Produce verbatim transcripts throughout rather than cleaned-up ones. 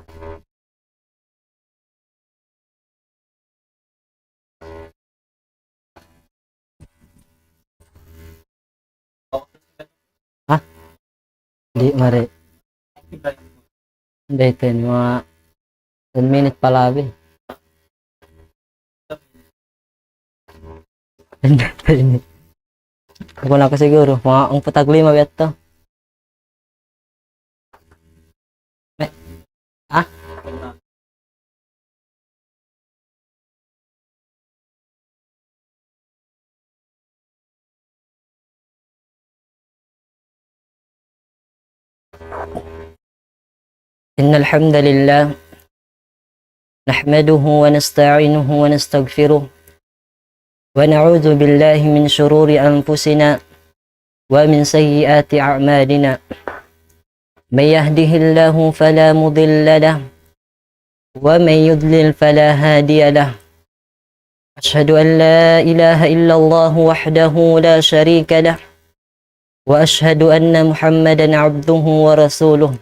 Ha? Di', mari. Hindi, ten, mga ten minutes pa labi. Ten minutes. Ako na ka siguro. Mga ang patag lima biya' to. May, ha? إن الحمد لله نحمده ونستعينه ونستغفره ونعوذ بالله من شرور أنفسنا ومن سيئات أعمالنا. من يهده الله فلا مضل له ومن يضلل فلا هادي له. أشهد أن لا إله إلا الله وحده لا شريك له، وأشهد أن محمدا عبده ورسوله،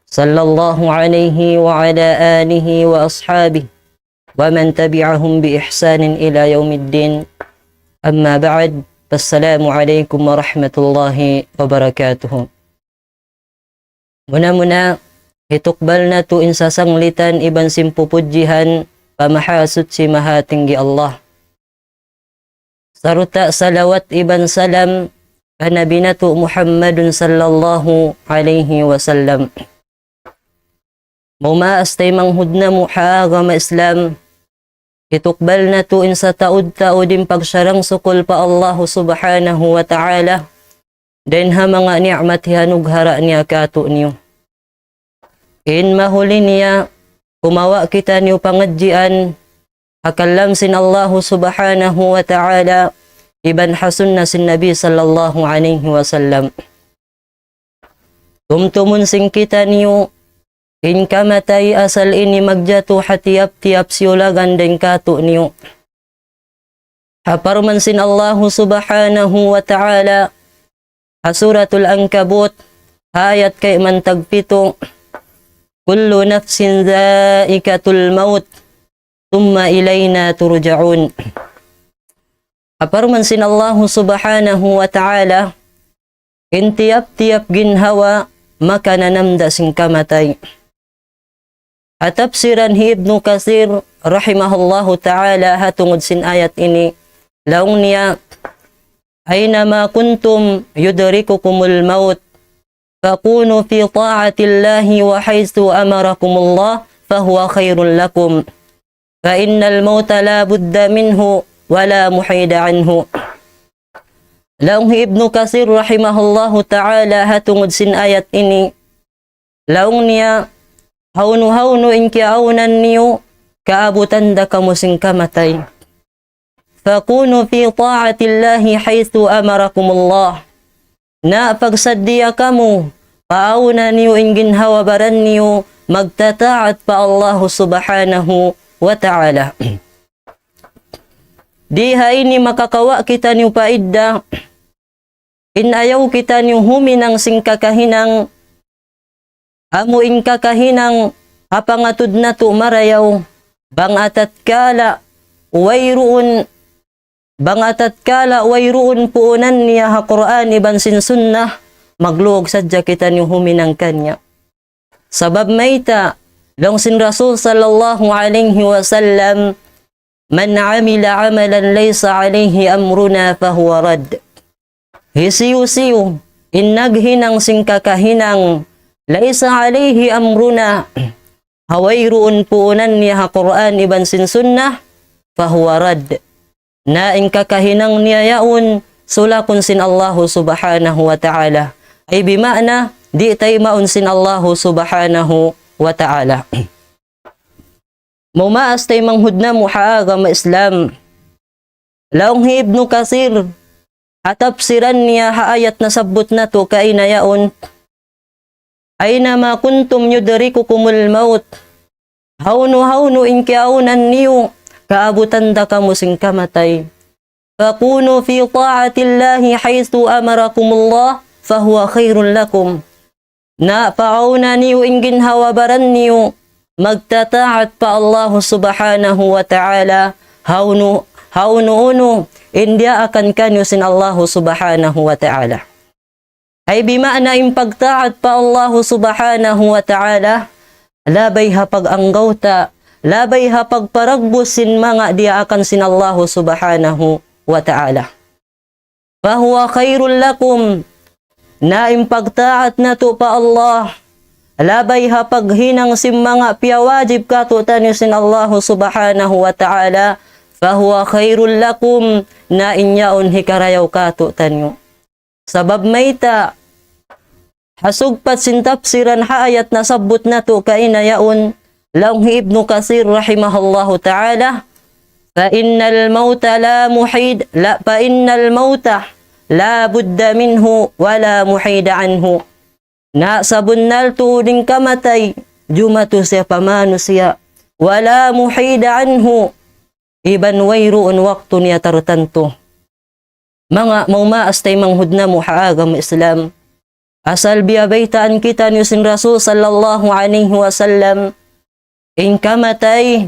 صلى الله عليه وعلى آله وأصحابه ومن تبعهم بإحسان إلى يوم الدين. أما بعد، فالسلام عليكم ورحمة الله وبركاته. Muna-muna, hitukbal natu' in sasanglitan iban sin pupudjihan pa Mahasuchi Mahatinggi Allah. Sarta' salawat iban salam pa Nabi natu' Muhammadun sallallahu alayhi wasallam. Maumaas taymanghud namu' ha agama Islam, hitukbal natu' in sataud-taud in pagsarang-sukul pa Allahu Subhanahu wa Ta'ala, dayn ha manga ni'mat hiyanughara' niya kātu'niyu. In mahuli niya, kumawa' kitaniyu pangadjian ha kalam sin Allahu Subhanahu wa Ta'ala, iban ha sunna sin Nabi sallallahu alayhi wasallam. Tumtumun sin kitaniyu, in kamatay asal ini magjatu ha tiyap-tiyap siyulagan dayn kātu'niyu. Ha parman sin Allahu Subhanahu wa Ta'ala, ha Suratul Ankabut, ayat kayman tagpitu, كل نفس ذائقة الموت ثم إلينا ترجعون. Ha parman sin Allahu Subhanahu wa Ta'ala, in tiyap-tiyap ginhawa makananamda' sin kamatay. Ha tafsiran hi Ibnu Kathir rahimahullahu ta'ala ha tungud sin ayat ini, laung niya, أينما كنتم يدرككم الموت فكونوا في طاعة الله وحيث أمركم الله فهو خير لكم فإن الموت لا بد منه ولا محيد عنه. Laung hi Ibnu Kathir rahimahullahu ta'ala ha tungud sin ayat ini, laung niya, hawnu-hawnu in kiyaawnan niyu, kaabutan da kamu sin kamatay. فكونوا في طاعة الله حيث أمركم الله. Na pagsaddiya kamu, paawna niyu in ginhawa-baran niyu, magtataat pa Allahu Subhanahu wa Ta'ala. Di ha ini makakawa' kitaniyu paidda, in ayaw kitaniyu huminang sin kakahinang, amu in kakahinang ha pangatud natu' marayaw, bang atatkala wayruun, bang atatkala wayruun puunan niya ha Qur'an iban sin Sunnah, maglugay sadja kitaniyu huminang kaniya. Sabab mayta', laung sin Rasul sallallahu alayhi wasallam, من عمل عملا ليس عليه أمرنا فهو رد. Hisiyu-siyu in naghinang sin kakahinang, ليس عليه أمرنا, ha wayruun puunan niya ha Qur'an iban sin Sunnah, فهو رد. Na in kakahinang niya yaun, sulakun sin Allahu Subhanahu wa Ta'ala. Ay bima'na, di' taymaun sin Allahu Subhanahu wa Ta'ala. Maumaas taymanghud namu' ha agama Islam. Laung hi Ibnu Kathir, ha tafsiran niya ha ayat nasabbut natu' kaina yaun, أينما كنتم يدرككم الموت. Hawnu-hawnu in kiyaawnan niyu, kaabutan da kamu sin kamatay. فكونوا في طاعة الله حيث أمركم الله فهو خير لكم. Na paawn niyu in ginhawa-baran niyu, magtataat pa Allahu Subhanahu wa Ta'ala, hawnu, hawnu-unu, in diyaakan kaniyu sin Allahu Subhanahu wa Ta'ala. Ay bima'na in pagtaat pa Allahu Subhanahu wa Ta'ala, labay ha pag-anggawta', labay ha pagparagbus sin manga diyaakan sin Allahu Subhanahu wa Ta'ala. فهو خير لكم. Na in pagtaat natu' pa Allah, labay ha paghinang sin manga piyawajib kātu'niyu sin Allahu Subhanahu wa Ta'ala, فهو خير لكم, na in yaun hikarayaw kātu'niyu. Sabab mayta', ha sugpat sin tafsiran ha ayat nasabbut natu' kaina yaun, laung hi Ibnu Kathir rahimahullahu ta'ala, فإن الموت لا محيد، لا، فإن الموت لا بد منه ولا محيد عنه. Na sabunnal tuud in kamatay, jumatu siya pa manusiya', ولا محيد عنه, iban wayruun waktu niya tartantu. Manga maumaas taymanghud namu' ha agama Islam. Asal biyabaytaan kitaniyu sin Rasul sallallahu alayhi wasallam, in kamatay,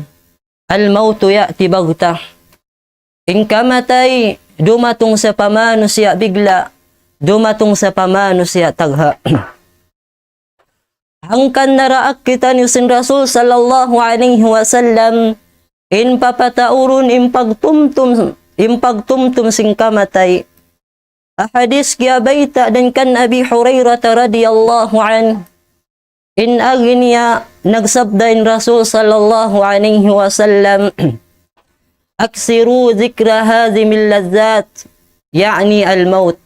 الموت يأتي بغتة. In kamatay, dumatung siya pa manusiya' bigla', dumatung siya pa manusiya' tagha'. Hangkan naraak kitaniyu sin Rasul sallallahu alayhi wasallam, in papataurun, in pagtumtum, in pagtumtum sin kamatay. Ha hadis kiyabayta' dayn kan Abi Hurairah radiyallahu anhu, in agi niya nagsabda in Rasul sallallahu alayhi wasallam, أكثروا ذكر هاذم اللذات، يعني الموت.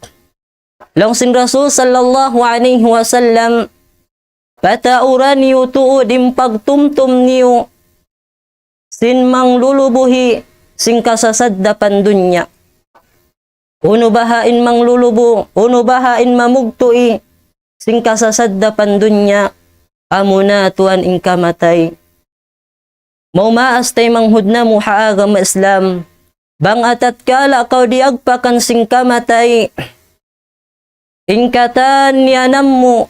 Laung sin Rasul sallallahu alayhi wasallam, patauran niyu tuud in pagtumtum niyu sin manglulubuhi sin kasasaddapan dunya. Unu baha' in manglulubu, unu baha' in mamugtu'i sin kasasaddapan dunya, amuna tuwan in kamatay. Maumaas taymanghud namu' ha agama Islam. Bang atatkala kaw diyagpakan sin kamatay, in katan niyanam mu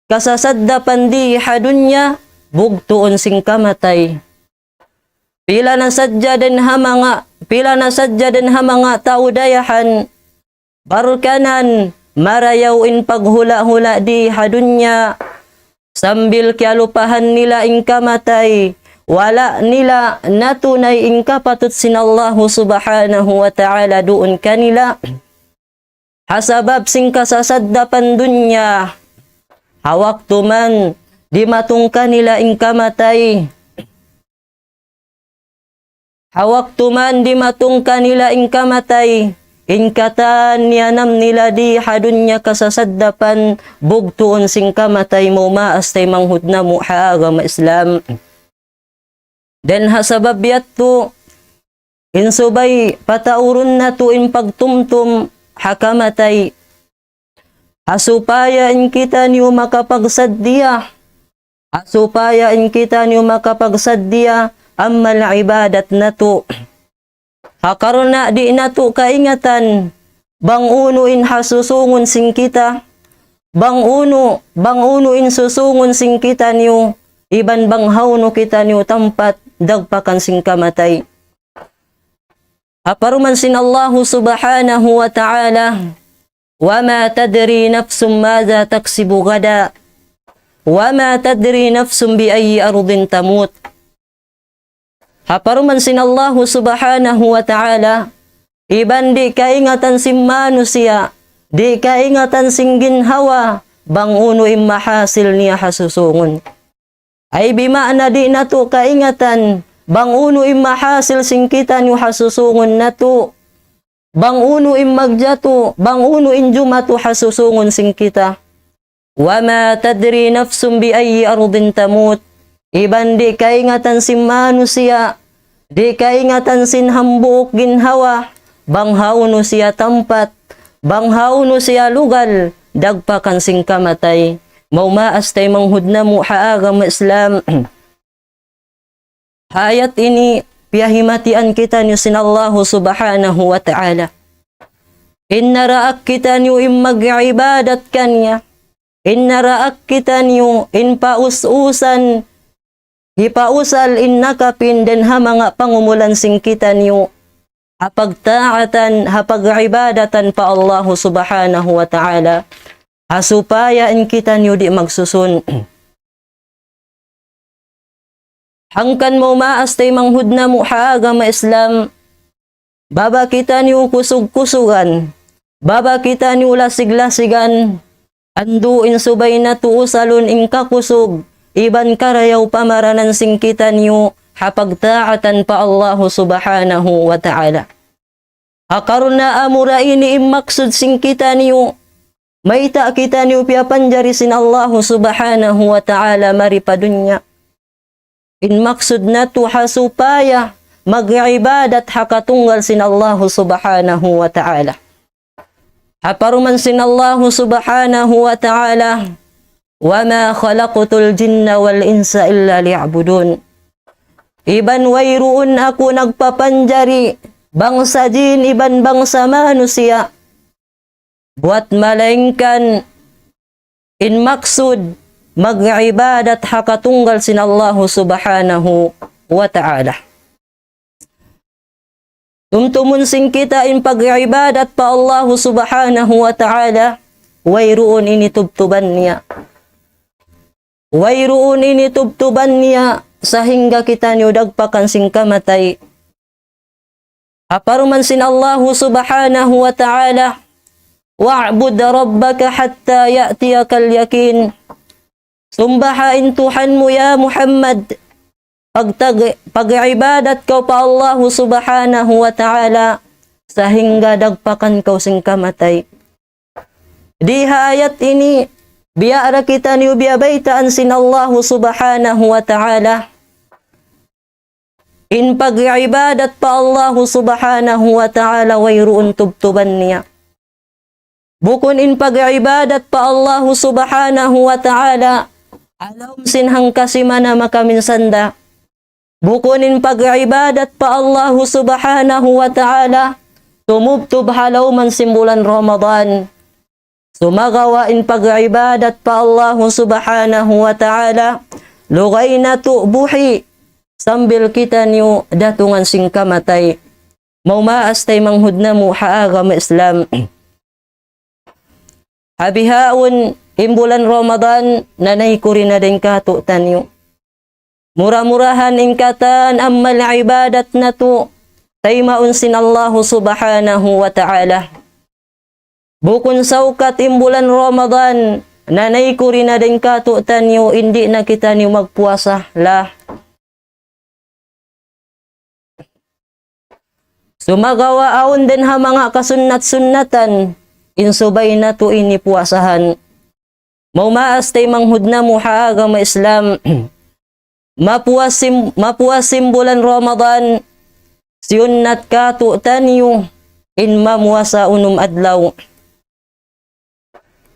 kasasaddapan di ha dunya, bugtuun sin kamatay. Pila na sadja dayn ha manga, pila na sadja dayn ha manga tau dayahan, barkanan, marayaw in paghula'-hula' di ha dunya, sambil kiyalupahan nila in kamatay, wala' nila natunay in kapatut sin Allahu Subhanahu wa Ta'ala duun kanila. Ha sabab sin kasasaddapan dunya, ha waktu man dimatung kanila in kamatay, ha waktu man dimatung kanila in kamatay, in katan niyanam nila di ha dunya kasasaddapan, bugtuun sin kamatay, maumaas taymanghud namu' ha agama Islam. Dayn ha sabab yadtu, in subay pataurun natu' in pagtumtum ha kamatay. Ha supaya in kitaniyu makapagsaddiya. Ha supaya in kitaniyu makapagsaddiya amal ibadat natu'. Ha karna' di' natu' kaingatan, bang unu in hasusungun sin kita, bang unu, bang unu in susungun sin kitaniyu, iban bang hawnu kitaniyu tampat dagpakan sin kamatay. Ha parman sin Allahu Subhanahu wa Ta'ala, وما تدري نفس ماذا تكسب غدا، وما تدري نفس بأي أرض تموت. Ha parman sin Allahu Subhanahu wa Ta'ala, iban di' kaingatan sin manusiya', di' kaingatan sin ginhawa, bang unu in mahasil niya ha susungun. Ay bima'na di' natu' kaingatan, bang unu in mahasil sin kitaniyu ha susungun natu', bang unu in magjatu, bang unu in jumatu ha susungun sin kita. وما تدري نفس بأي أرض تموت. Iban di' kaingatan sin manusiya', di' kaingatan sin hambuuk ginhawa, bang hawnu siya tampat, bang hawnu siya lugal, dagpakan sin kamatay. Maumaas taymanghud namu' ha agama Islam. Ha ayat ini, piyahimatian kitaniyu sin Allahu Subhanahu wa Ta'ala. In naraak kitaniyu in mag-ibadat kaniya. in naraak kitaniyu, in paus-usan, hipausal in nakapin dayn ha manga pangumulan sin kitaniyu, ha pagtaatan, ha pag-ibadatan pa Allahu Subhanahu wa Ta'ala, ha supaya in kitaniyu di' magsusun. Hangkan maumaas taymanghud namu' ha agama Islam, baba kitaniyu kusug-kusugan, baba kitaniyu lasig-lasigan, andu' in subay natu' usalun in kakusug, iban karayaw pamaranan sin kitaniyu, ha pagtaatan pa Allahu Subhanahu wa Ta'ala. Ha karna' amura ini in maksud sin kitaniyu, mayta' kitaniyu piyapanjari sin Allahu Subhanahu wa Ta'ala mari pa dunya. In maksud natu' ha supaya mag-ibadat ha katunggal sin Allahu Subhanahu wa Ta'ala. Ha parman sin Allahu Subhanahu wa Ta'ala, وما خلقت الجن والإنس إلا ليعبدون. Iban wayruun aku nagpapanjari bangsa jin iban bangsa manusiya', buwat malaingkan in maksud mag-ibadat ha katunggal sin Allahu Subhanahu wa Ta'ala. Tumtumun sin kita in pag-ibadat pa Allahu Subhanahu wa Ta'ala, wayruun ini tubtuban niya. Wayruun ini tubtuban niya sahingga kitaniyu dagpakan sin kamatay. Ha parman sin Allahu Subhanahu wa Ta'ala, واعبد ربك حتى يأتيك اليقين. Sumbaha in Tuhan mu, ya Muhammad, pagtag-, pag-ibadat kaw pa Allahu Subhanahu wa Ta'ala, sahingga dagpakan kaw sin kamatay. Di ha ayat ini, biya' da kitaniyu biyabaytaan sin Allahu Subhanahu wa Ta'ala, in pag-ibadat pa Allahu Subhanahu wa Ta'ala wayruun tubtuban niya. Bukun in pag-ibadat pa Allahu Subhanahu wa Ta'ala, ha lawm sin hangka simana makaminsan da. Bukun in pag-ibadat pa Allahu Subhanahu wa Ta'ala, tumubtub ha lawm sin bulan Ramadan. Sumagawa' in pag-ibadat pa Allahu Subhanahu wa Ta'ala, lugay natu' buhi', sambil kitaniyu datungan sin kamatay. Maumaas taymanghud namu' ha agama Islam. Ha bihaun in bulan Ramadan, nanay kuri na dayn kātu'niyu. Mura-murahan in katan amal ibadat natu', taymaun sin Allahu Subhanahu wa Ta'ala. Bukun saukat in bulan Ramadan, nanay kuri na dayn kātu'niyu, di' na kitaniyu magpuasa, la. Sumagawa' awn dayn ha manga kasunnat-sunnatan, in subay natu' ini puasahan. Maumaas taymanghud namu' ha agama Islam. Mapuas sin, mapuas sin bulan Ramadan, siyunnat kātu'niyu in mamuasa unum adlaw.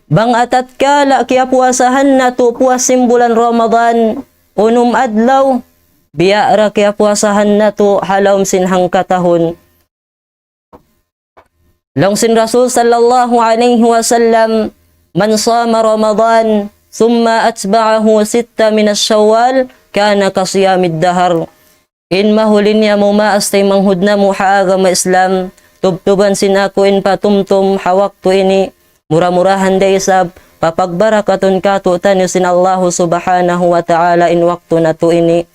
Bang ha tatkala kiyapuasahan natu' puas sin bulan Ramadan, unum adlaw, biya' da kiyapuasahan natu' ha lawm sin hangka tahun. Laung sin Rasul sallallahu alayhi wasallam, من صام رمضان ثم أتبعه ستا من شوال كان كصيام الدهر. In mahuli niya maumaas taymanghud namu' ha agama Islam, tubtuban sin aku in patumtum ha waktu ini, mura-murahan da isab, papagbarakatun kātu'niyu sin Allahu Subhanahu wa Ta'ala in waktu natu' ini.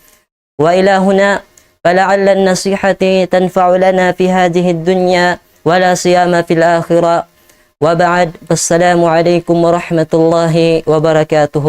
وإلى هنا، فلعل النصيحة تنفع لنا في هذه الدنيا ولا سيما في الآخرة. وبعد، فالسلام عليكم ورحمة الله وبركاته.